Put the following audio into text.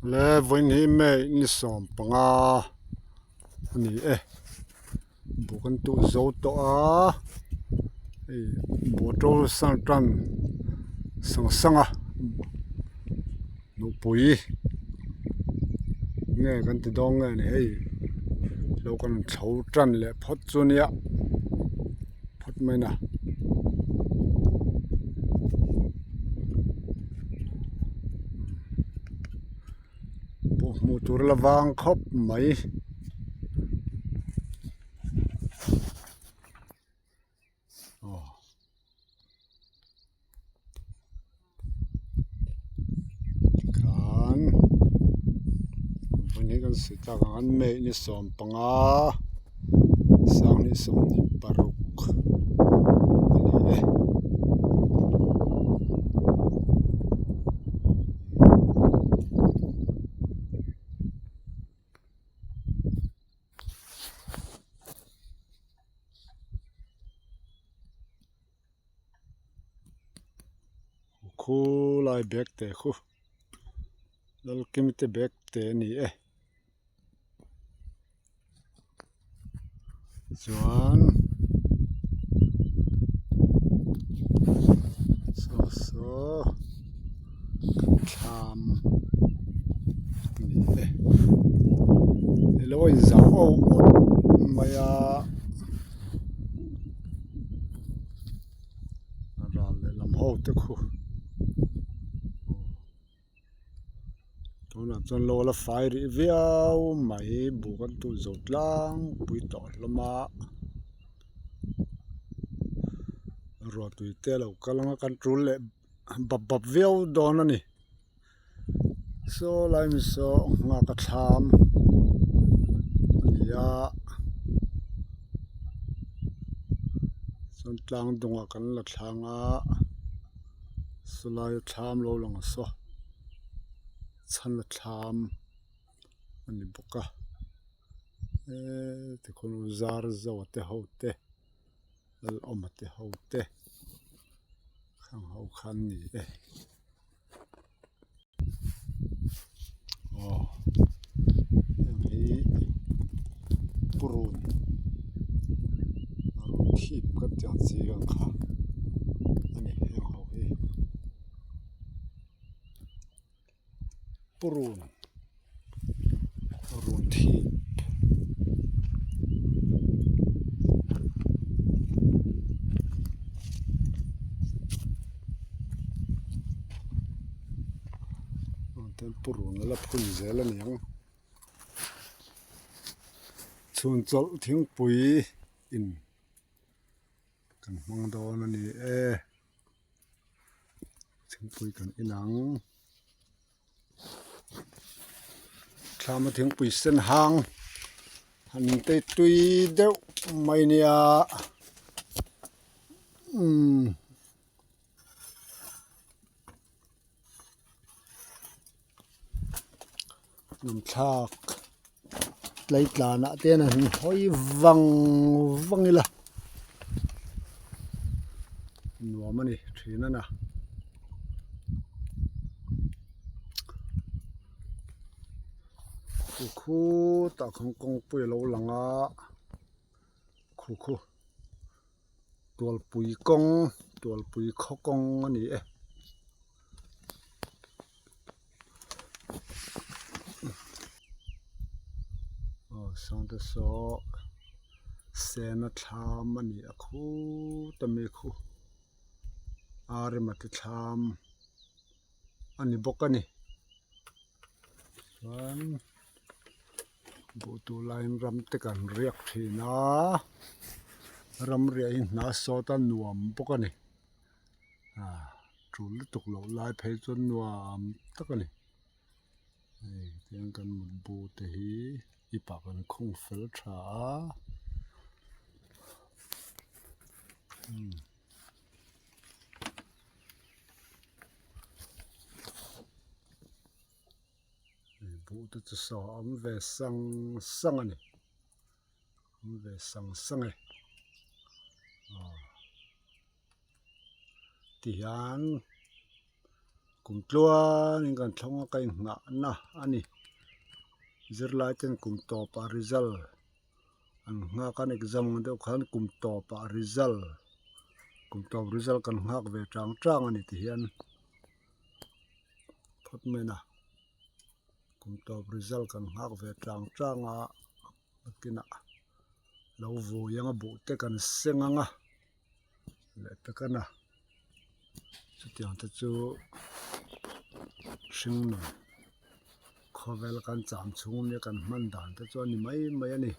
Le vawiin hi May ni 15 a ni e buk an tuh zo tawh a hei bottle sang tan sang sang a nupui nge kan ti dawn nge ni hei lo kan chho tan leh phawt chu nia phawt mai na. Buh hmuh tur la vang khawp mai. Aw. Tikhan vawiin hi kan sawi tak ang an May ni 15 2026 a ni e. Khulai bag te khu Lalkimi te bag te a ni e chuan saw saw thlam a ni e ilo a inzau auh mai a. Ral lehlam ho te khu tunah chuan lo la fai rih viau mai buk an tuh zo tlangpui tawh hlawm a ruahtui te a lo kal ang a kan tul leh bap bap viau dawn a ni. Saw lai mi saw nghak a thlam a ni a chuan tlang dungah kan la thlang a saw laia thlam lo lang saw chhan a thlam a ni bawk a eee tikhawn zar zo te ho te lalawma te ho te khang ho kha an ni e. Aw heng hi purun run thip kan tih ang chi ang kha a ni heng ho hi purun run thip. Purun a la phun zel a ni ang chhun chawlh thingpui in kan hmang dawn a ni e thingpui kan in ang. Thlama thingpui sen hang han tei tui deuh mai nia umm nuamthlak tleitlanah te hian an hawi vang vang ila nuam a ni thin a na. Khu khutah khan kawngpui a lo lang a khu khu tualpui kawng tualpui khaw kawng a ni e. Aw sawngte saw sena thlam a ni a khuta mi khu a rem a ti thlam a ni bawk a ni chuan buh tur laiin ram te kan riak thin a ram riah hi hna sawt a nuam bawk a ni ah tul lutuk loh lai phei chuan nuam tak a ni hei tiang kan mutbu te hi ipah kan khung fel tha a umm. Buh te chu saw a awm ve sang sang a ni awm ve sang sang e aw tihian. Kum tluanin kan thlawng a ka inghahna a ni. Zirlai ten kum tawpah result an nghak a, an exam ang deuh khan kum tawpah result kum tawp result kan nghak ve chang chang a ni ti hian phawt mai a. Kum tawp result kan nghak ve chang chang a nakinah lo vui anga buh te kan seng ang a leh pek a na chutiang te chu hring nun khawvel kan cham chhung nia kan hman dan te chu a ni mai mai a ni.